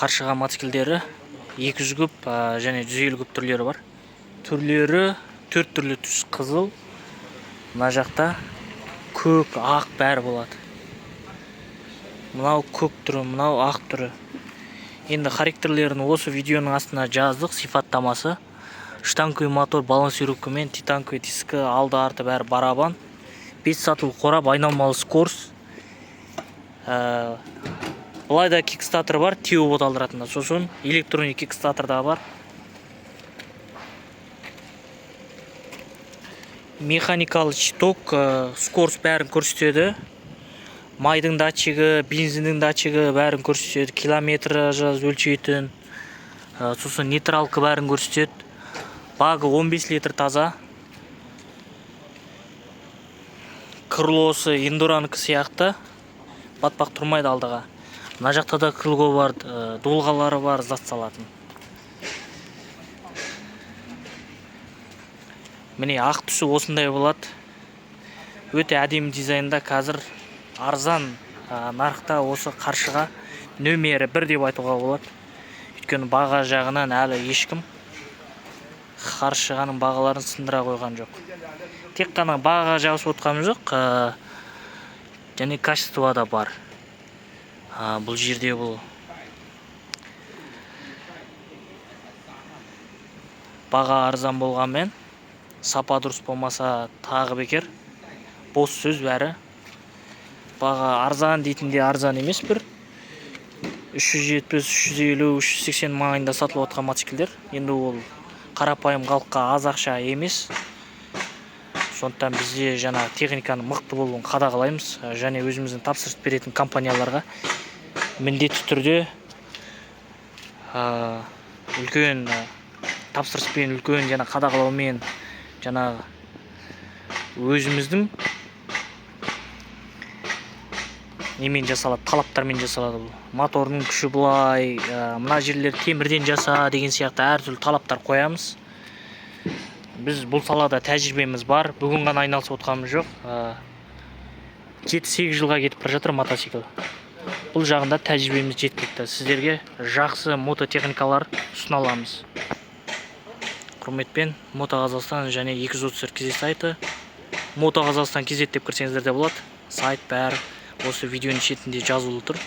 Қаршыға мотоциклдері 200 куб және 150 куб түрлері бар. Түрлері 4 түрлі түс: қызыл, мына жақта көк, ақ бәрі болады. Мынау көк түрі, мынау ақ түрі. Енді характерлерін осы видеоның астына жаздық, сипаттамасы. Штанговый мотор, балансировкамен, титанковый дискі, алды арты бәрі барабан. 5 сатылы қорап, айналмалы скорость. Былай да кикстартер бар, теуіп от алдыратын. Сосын электронный кикстартер да бар. Механикалы щиток, скорость бәрін көрсетеді. Майдың датчигі, бензиннің датчигі бәрін көрсетеді. Километр өлшейтін. Сосын нейтралка бәрін көрсетеді. Багы 15 литр таза. Крылосы эндуранікі сияқты. Батпақ тұрмайды алдыға. Мына жақта да крыло бар, долғалары бар, зат салатын. Міне ақ түсі осындай болады. Өте әдемі дизайнда, қазір арзан нарықта осы Қаршыға нөмері 1 деп айтуға болады. Өйткені баға жағынан әлі ешкім Қаршығаның бағаларын сындыра қойған жоқ. Тек қана бағаға жабысып отқаным жоқ, және качество да бар. Бұл жерде бұл баға арзан болғанмен сапа дұрыс болмаса тағы бекер бос сөз бәрі. Баға арзан дейтінде арзан емес, бір 370, 350, 380 маңайында сатылып отқан мотоциклдер. Енді ол қарапайым халыққа аз ақша емес. Сондықтан бізде жаңа техниканың мықты болуын қадағалаймыз және өзіміздің тапсырыс беретін компанияларға міндетті түрде, үлкен тапсырыспен, үлкен жаңа қадағалаумен, жаңағы өзіміздің немен жасалады, талаптармен жасалады бұл. Мотордың күші былай, мына жерлер темірден жаса деген сияқты әртүрлі талаптар қоямыз. Біз бұл салада тәжірибеміз бар, бүгін ғана айналысып отқанымыз жоқ. 7-8 жылға кетіп бара жатыр мотоцикл. Бұл жағында тәжірибеміз жеткілікті. Сіздерге жақсы мототехникалар ұсына аламыз. Құрметпен, Мото Қазақстан және екі жүз отыз төрт кз сайты. Мото Қазақстан кз деп кірсеңіздер де болады. Сайт бәрі осы видеоның шетінде жазулы тұр.